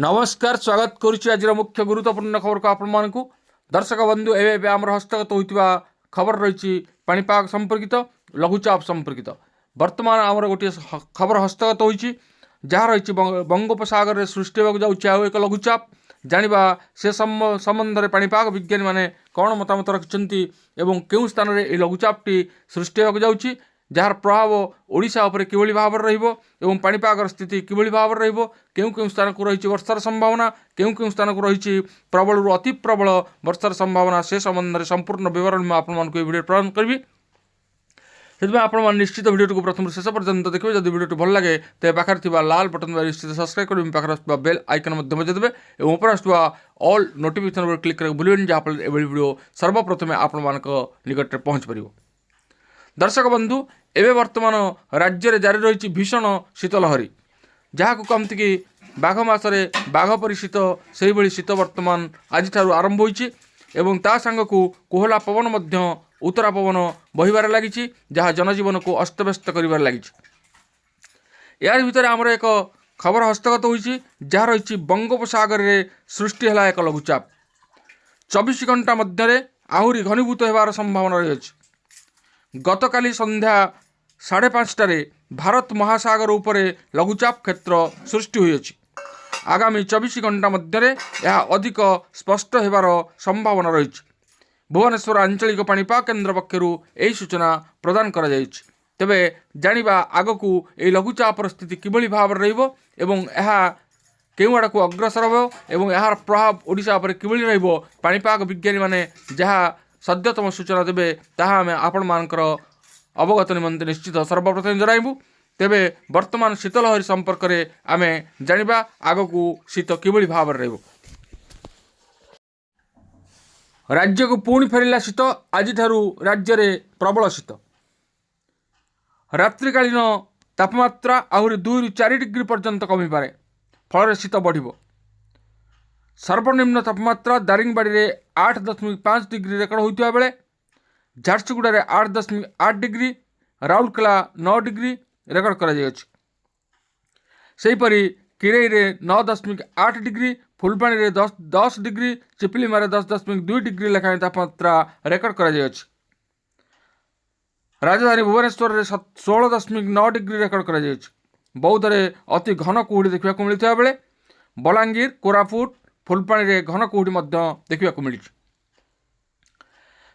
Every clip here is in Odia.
ନମସ୍କାର, ସ୍ୱାଗତ କରୁଛି ଆଜିର ମୁଖ୍ୟ ଗୁରୁତ୍ୱପୂର୍ଣ୍ଣ ଖବରକୁ ଆପଣମାନଙ୍କୁ। ଦର୍ଶକ ବନ୍ଧୁ, ଏବେ ଏବେ ଆମର ହସ୍ତଗତ ହୋଇଥିବା ଖବର ରହିଛି ପାଣିପାଗ ସମ୍ପର୍କିତ, ଲଘୁଚାପ ସମ୍ପର୍କିତ। ବର୍ତ୍ତମାନ ଆମର ଗୋଟିଏ ଖବର ହସ୍ତଗତ ହୋଇଛି, ଯାହା ରହିଛି ବଙ୍ଗୋପସାଗରରେ ସୃଷ୍ଟି ହେବାକୁ ଯାଉଛି ଆଉ ଏକ ଲଘୁଚାପ। ଜାଣିବା ସେ ସମ୍ବନ୍ଧରେ ପାଣିପାଗ ବିଜ୍ଞାନୀମାନେ କ'ଣ ମତାମତ ରଖିଛନ୍ତି ଏବଂ କେଉଁ ସ୍ଥାନରେ ଏହି ଲଘୁଚାପଟି ସୃଷ୍ଟି ହେବାକୁ ଯାଉଛି, ଯାହାର ପ୍ରଭାବ ଓଡ଼ିଶା ଉପରେ କିଭଳି ଭାବରେ ରହିବ ଏବଂ ପାଣିପାଗର ସ୍ଥିତି କିଭଳି ଭାବରେ ରହିବ, କେଉଁ କେଉଁ ସ୍ଥାନକୁ ରହିଛି ବର୍ଷାର ସମ୍ଭାବନା, କେଉଁ କେଉଁ ସ୍ଥାନକୁ ରହିଛି ପ୍ରବଳରୁ ଅତି ପ୍ରବଳ ବର୍ଷାର ସମ୍ଭାବନା, ସେ ସମ୍ବନ୍ଧରେ ସମ୍ପୂର୍ଣ୍ଣ ବିବରଣୀ ମୁଁ ଆପଣମାନଙ୍କୁ ଏହି ଭିଡ଼ିଓ ପ୍ରଦାନ କରିବି। ସେଥିପାଇଁ ଆପଣମାନେ ନିଶ୍ଚିତ ଭିଡ଼ିଓଟିକୁ ପ୍ରଥମରୁ ଶେଷ ପର୍ଯ୍ୟନ୍ତ ଦେଖିବେ। ଯଦି ଭିଡ଼ିଓଟି ଭଲ ଲାଗେ, ତେବେ ପାଖରେ ଥିବା ଲାଲ ବଟନ୍ ଦ୍ୱାରା ନିଶ୍ଚିତ ସବସ୍କ୍ରାଇବ୍ କରିବେ, ପାଖରେ ଆସୁଥିବା ବେଲ୍ ଆଇକନ୍ ମଧ୍ୟ ବଜାଇ ଦେବେ ଏବଂ ଉପରେ ଆସୁଥିବା ଅଲ୍ ନୋଟିଫିକେସନ୍ ଉପରେ କ୍ଲିକ୍ କରିବାକୁ ଭୁଲିବେନି, ଯାହାଫଳରେ ଏଭଳି ଭିଡ଼ିଓ ସର୍ବପ୍ରଥମେ ଆପଣମାନଙ୍କ ନିକଟରେ ପହଞ୍ଚି ପାରିବ। ଦର୍ଶକ ବନ୍ଧୁ, ଏବେ ବର୍ତ୍ତମାନ ରାଜ୍ୟରେ ଜାରି ରହିଛି ଭୀଷଣ ଶୀତଲହରୀ, ଯାହାକୁ କହନ୍ତି କି ବାଘ ମାସରେ ବାଘ ପରି ଶୀତ। ସେହିଭଳି ଶୀତ ବର୍ତ୍ତମାନ ଆଜିଠାରୁ ଆରମ୍ଭ ହୋଇଛି ଏବଂ ତା ସାଙ୍ଗକୁ କୋହଲା ପବନ ମଧ୍ୟ, ଉତ୍ତରା ପବନ ବହିବାରେ ଲାଗିଛି, ଯାହା ଜନଜୀବନକୁ ଅସ୍ତବ୍ୟସ୍ତ କରିବାରେ ଲାଗିଛି। ଏହାରି ଭିତରେ ଆମର ଏକ ଖବର ହସ୍ତଗତ ହୋଇଛି, ଯାହା ରହିଛି ବଙ୍ଗୋପସାଗରରେ ସୃଷ୍ଟି ହେଲା ଏକ ଲଘୁଚାପ, 24 ଘଣ୍ଟା ମଧ୍ୟରେ ଆହୁରି ଘନୀଭୂତ ହେବାର ସମ୍ଭାବନା ରହିଅଛି। ଗତକାଲି ସନ୍ଧ୍ୟା 5:30ଟାରେ ଭାରତ ମହାସାଗର ଉପରେ ଲଘୁଚାପ କ୍ଷେତ୍ର ସୃଷ୍ଟି ହୋଇଅଛି। ଆଗାମୀ 24 ଘଣ୍ଟା ମଧ୍ୟରେ ଏହା ଅଧିକ ସ୍ପଷ୍ଟ ହେବାର ସମ୍ଭାବନା ରହିଛି। ଭୁବନେଶ୍ୱର ଆଞ୍ଚଳିକ ପାଣିପାଗ କେନ୍ଦ୍ର ପକ୍ଷରୁ ଏହି ସୂଚନା ପ୍ରଦାନ କରାଯାଇଛି। ତେବେ ଜାଣିବା ଆଗକୁ ଏହି ଲଘୁଚାପର ସ୍ଥିତି କିଭଳି ଭାବରେ ରହିବ ଏବଂ ଏହା କେଉଁ ଆଡ଼କୁ ଅଗ୍ରସର ହେବ ଏବଂ ଏହାର ପ୍ରଭାବ ଓଡ଼ିଶା ଉପରେ କିଭଳି ରହିବ। ପାଣିପାଗ ବିଜ୍ଞାନୀମାନେ ଯାହା ସଦ୍ୟତମ ସୂଚନା ଦେବେ, ତାହା ଆମେ ଆପଣମାନଙ୍କର ଅବଗତ ନିମନ୍ତେ ନିଶ୍ଚିତ ସର୍ବପ୍ରଥମେ ଜଣାଇବୁ। ତେବେ ବର୍ତ୍ତମାନ ଶୀତଲହରୀ ସମ୍ପର୍କରେ ଆମେ ଜାଣିବା ଆଗକୁ ଶୀତ କିଭଳି ଭାବରେ ରହିବ। ରାଜ୍ୟକୁ ପୁଣି ଫେରିଲା ଶୀତ। ଆଜିଠାରୁ ରାଜ୍ୟରେ ପ୍ରବଳ ଶୀତ। ରାତ୍ରିକାଳୀନ ତାପମାତ୍ରା ଆହୁରି 2ରୁ 4 ଡିଗ୍ରୀ ପର୍ଯ୍ୟନ୍ତ କମିପାରେ। ଫଳରେ ଶୀତ ବଢ଼ିବ। ସର୍ବନିମ୍ନ ତାପମାତ୍ରା ଦାରିଙ୍ଗବାଡ଼ିରେ 8.5 ଡିଗ୍ରୀ ରେକର୍ଡ ହୋଇଥିବା ବେଳେ ଝାରସୁଗୁଡ଼ାରେ 8.8 ଡିଗ୍ରୀ, ରାଉରକେଲା 9 ଡିଗ୍ରୀ ରେକର୍ଡ କରାଯାଇଅଛି। ସେହିପରି କିରେଇରେ 9.8 ଡିଗ୍ରୀ, ଫୁଲବାଣୀରେ 10 ଡିଗ୍ରୀ, ଚିପିଲିମାରେ 10.2 ଡିଗ୍ରୀ ଲେଖାଏଁ ତାପମାତ୍ରା ରେକର୍ଡ କରାଯାଇଅଛି। ରାଜଧାନୀ ଭୁବନେଶ୍ୱରରେ 16.9 ଡିଗ୍ରୀ ରେକର୍ଡ କରାଯାଇଛି। ବୌଦ୍ଧରେ ଅତି ଘନ କୁହୁଡ଼ି ଦେଖିବାକୁ ମିଳିଥିବା ବେଳେ ବଲାଙ୍ଗୀର, କୋରାପୁଟ, ଫୁଲବାଣୀରେ ଘନ କୁହୁଡ଼ି ମଧ୍ୟ ଦେଖିବାକୁ ମିଳିଛି।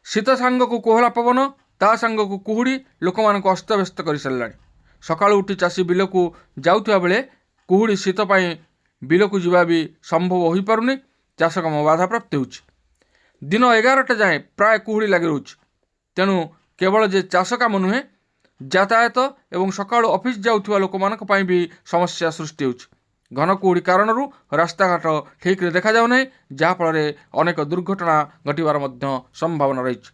ଶୀତ ସାଙ୍ଗକୁ କୋହଲା ପବନ, ତା ସାଙ୍ଗକୁ କୁହୁଡ଼ି ଲୋକମାନଙ୍କୁ ଅସ୍ତବ୍ୟସ୍ତ କରିସାରିଲାଣି। ସକାଳୁ ଉଠି ଚାଷୀ ବିଲକୁ ଯାଉଥିବା ବେଳେ କୁହୁଡ଼ି ଶୀତ ପାଇଁ ବିଲକୁ ଯିବା ବି ସମ୍ଭବ ହୋଇପାରୁନି। ଚାଷ କାମ ବାଧାପ୍ରାପ୍ତ ହେଉଛି। ଦିନ 11ଟା ଯାଏଁ ପ୍ରାୟ କୁହୁଡ଼ି ଲାଗି ରହୁଛି। ତେଣୁ କେବଳ ଯେ ଚାଷ କାମ ନୁହେଁ, ଯାତାୟାତ ଏବଂ ସକାଳୁ ଅଫିସ୍ ଯାଉଥିବା ଲୋକମାନଙ୍କ ପାଇଁ ବି ସମସ୍ୟା ସୃଷ୍ଟି ହେଉଛି। ଘନ କୁହୁଡ଼ି କାରଣରୁ ରାସ୍ତାଘାଟ ଠିକ୍ରେ ଦେଖାଯାଉ ନାହିଁ, ଯାହାଫଳରେ ଅନେକ ଦୁର୍ଘଟଣା ଘଟିବାର ମଧ୍ୟ ସମ୍ଭାବନା ରହିଛି।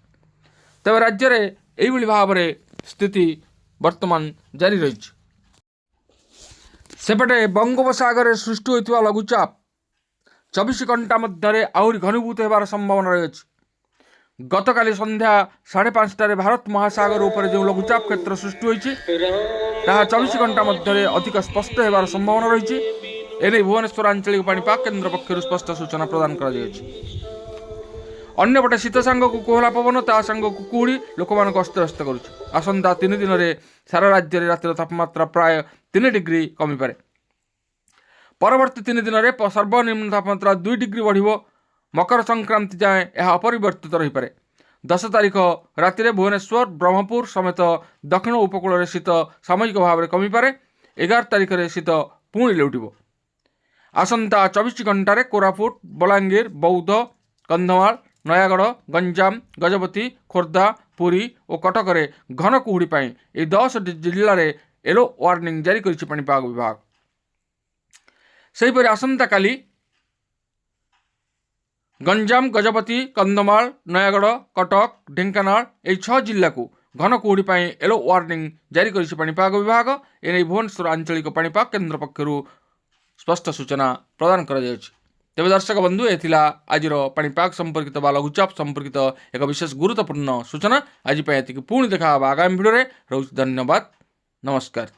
ତେବେ ରାଜ୍ୟରେ ଏଇଭଳି ଭାବରେ ସ୍ଥିତି ବର୍ତ୍ତମାନ ଜାରି ରହିଛି। ସେପଟେ ବଙ୍ଗୋପସାଗରରେ ସୃଷ୍ଟି ହୋଇଥିବା ଲଘୁଚାପ 24 ଘଣ୍ଟା ମଧ୍ୟରେ ଆହୁରି ଘନୀଭୂତ ହେବାର ସମ୍ଭାବନା ରହିଅଛି। ଗତକାଲି ସନ୍ଧ୍ୟା 5:30ଟାରେ ଭାରତ ମହାସାଗର ଉପରେ ଯେଉଁ ଲଘୁଚାପ କ୍ଷେତ୍ର ସୃଷ୍ଟି ହୋଇଛି, ତାହା 24 ଘଣ୍ଟା ମଧ୍ୟରେ ଅଧିକ ସ୍ପଷ୍ଟ ହେବାର ସମ୍ଭାବନା ରହିଛି। ଏନେଇ ଭୁବନେଶ୍ୱର ଆଞ୍ଚଳିକ ପାଣିପାଗ କେନ୍ଦ୍ର ପକ୍ଷରୁ ସ୍ପଷ୍ଟ ସୂଚନା ପ୍ରଦାନ କରାଯାଇଛି। ଅନ୍ୟପଟେ ଶୀତ ସାଙ୍ଗକୁ କୋହଲା ପବନ, ତା ସାଙ୍ଗକୁ କୁହୁଡ଼ି ଲୋକମାନଙ୍କୁ ଅସ୍ତବ୍ୟସ୍ତ କରୁଛି। ଆସନ୍ତା 3 ଦିନରେ ସାରା ରାଜ୍ୟରେ ରାତିର ତାପମାତ୍ରା ପ୍ରାୟ 3 ଡିଗ୍ରୀ କମିପାରେ। ପରବର୍ତ୍ତୀ 3 ଦିନରେ ସର୍ବନିମ୍ନ ତାପମାତ୍ରା 2 ଡିଗ୍ରୀ ବଢ଼ିବ। ମକର ସଂକ୍ରାନ୍ତି ଯାଏଁ ଏହା ଅପରିବର୍ତ୍ତିତ ରହିପାରେ। 10 ତାରିଖ ରାତିରେ ଭୁବନେଶ୍ୱର, ବ୍ରହ୍ମପୁର ସମେତ ଦକ୍ଷିଣ ଉପକୂଳରେ ଶୀତ ସାମୟିକ ଭାବରେ କମିପାରେ। 11 ତାରିଖରେ ଶୀତ ପୁଣି ଲେଉଟିବ। ଆସନ୍ତା 24 ଘଣ୍ଟାରେ କୋରାପୁଟ, ବଲାଙ୍ଗୀର, ବୌଦ୍ଧ, କନ୍ଧମାଳ, ନୟାଗଡ଼, ଗଞ୍ଜାମ, ଗଜପତି, ଖୋର୍ଦ୍ଧା, ପୁରୀ ଓ କଟକରେ ଘନ କୁହୁଡ଼ି ପାଇଁ ଏହି 10ଟି ଜିଲ୍ଲାରେ ୟେଲୋ ୱାର୍ଣ୍ଣିଂ ଜାରି କରିଛି ପାଣିପାଗ ବିଭାଗ। ସେହିପରି ଆସନ୍ତାକାଲି ଗଞ୍ଜାମ, ଗଜପତି, କନ୍ଧମାଳ, ନୟାଗଡ଼, କଟକ, ଢେଙ୍କାନାଳ ଏହି ଛଅ ଜିଲ୍ଲାକୁ ଘନ କୁହୁଡ଼ି ପାଇଁ ୟେଲୋ ୱାର୍ଣ୍ଣିଂ ଜାରି କରିଛି ପାଣିପାଗ ବିଭାଗ। ଏନେଇ ଭୁବନେଶ୍ୱର ଆଞ୍ଚଳିକ ପାଣିପାଗ କେନ୍ଦ୍ର ପକ୍ଷରୁ ସ୍ପଷ୍ଟ ସୂଚନା ପ୍ରଦାନ କରାଯାଇଛି। ତେବେ ଦର୍ଶକ ବନ୍ଧୁ, ଏ ଥିଲା ଆଜିର ପାଣିପାଗ ସମ୍ପର୍କିତ ବା ଲଘୁଚାପ ସମ୍ପର୍କିତ ଏକ ବିଶେଷ ଗୁରୁତ୍ୱପୂର୍ଣ୍ଣ ସୂଚନା। ଆଜି ପାଇଁ ଏତିକି। ପୁଣି ଦେଖା ହେବା ଆଗାମୀ ଭିଡ଼ିଓରେ। ରହୁଛି, ଧନ୍ୟବାଦ, ନମସ୍କାର।